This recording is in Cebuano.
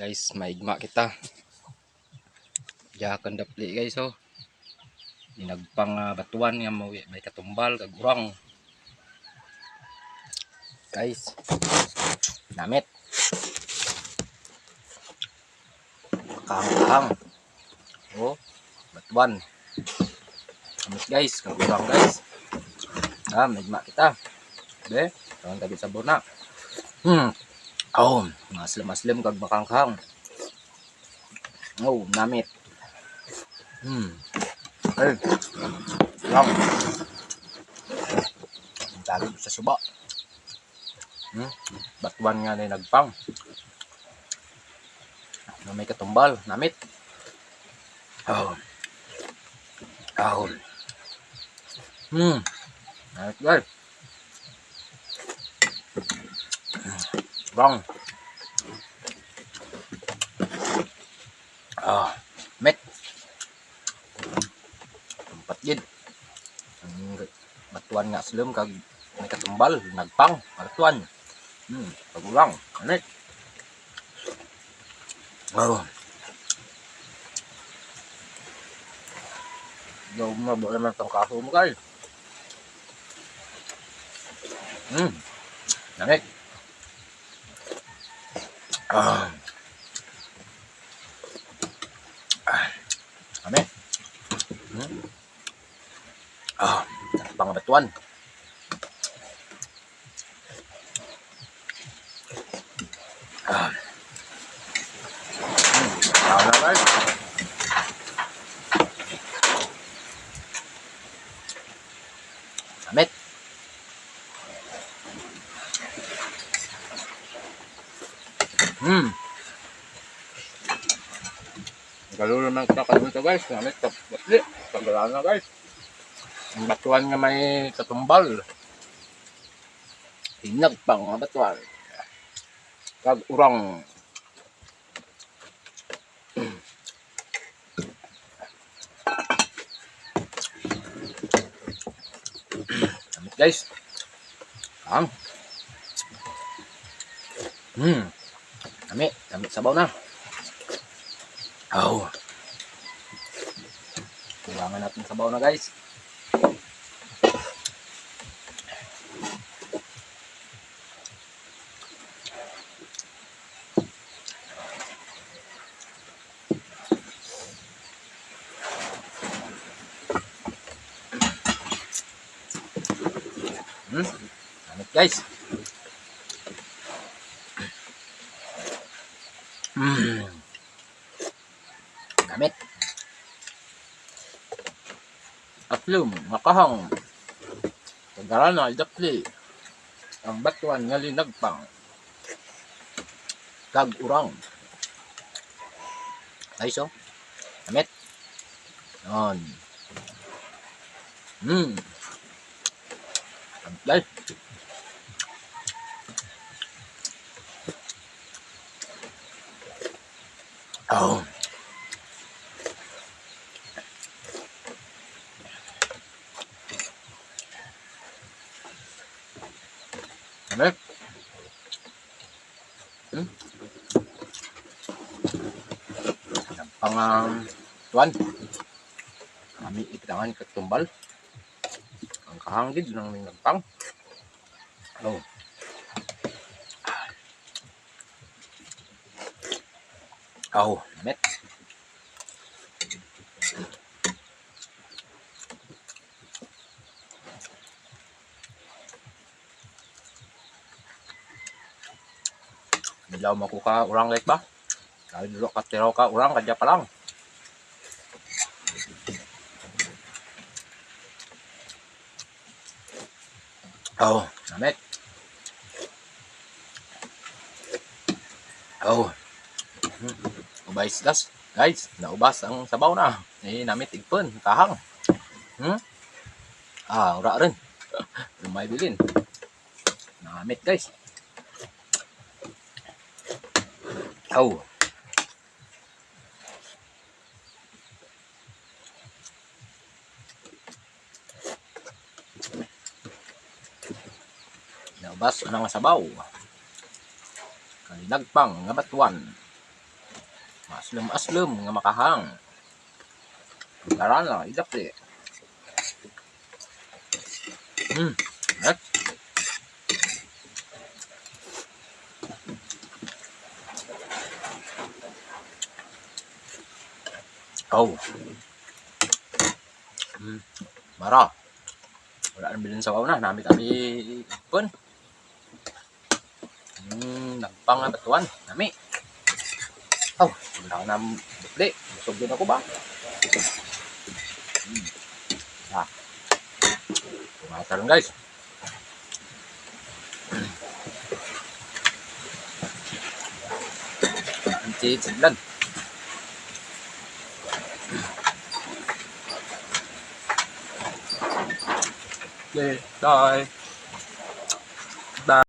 Guys, maigma kita. Diya kang dapli, guys, oh. Dinagpang batuan nga may katumbal kag urang. Guys, namit. Kahang-kahang. Oh, batuan. Namit, guys, kag urang, guys. Ah, maigma kita. Be, tawang tabi sa na. Oh, maslim-maslim kag makangkang. Oh, namit. Ay. Lang. Ang talim sa suba. Batuan nga ni nagpang. Na may katumbal, namit. Oh. Oh. Namit, guys. Wrong. Ah, met. Tumpat gid. Ang batuan nga slum kag may katumbal, nagpang, batuan. Pagulang, anit. Oh. Daw mo ba naman tong kaso mo, guys? Namit. Ah. Ah. Amen. Ah, pangabatuan. Ah. Tama, guys. Amit. Galulo naman kita kaluto, guys. Namit ka batli. Paggalaan na, guys. Ang batuan nga may katumbal. Hinag pang mga batuan. Kag urang. Namit, guys. Ang. Namit. Namit sabaw na. Oh. Kailangan natin sabaw na, guys. Namit, guys. Namit. Atlum, makahang. Tagarana, idakli. Ang batuan nga linagpang. Kag urang. Guys, oh. Namit. Yan. Namit, guys. Oh. Namit. Pang tuan. Kami ipitangan katumbal. Ang kahanggid ng nagpang. Oh. Oh, namit. Bilaw mo ko ka urang like ba? Dahil dulo ka tiraw ka urang kadya pa lang. Oh, namit. Oh. Ubay das. Guys, naubas ang sabaw na. Eh, namit igpon, kahang. Ah, ura rin. Lumay bilin. Namit, guys. Oh. Naubas ang sabaw. Kalinagpang nga batuan. Maaslom-aslom nga makahang. Tara na, idap eh. Next. Oh. Mara. Wala nang bilin sa na. Namit kami ipon. Nagpang na batuan. Nami. Oh, wala na bukli. Busog din ako ba? Ah. Tumatalon, guys. Anti siglan. Okay, bye. Bye.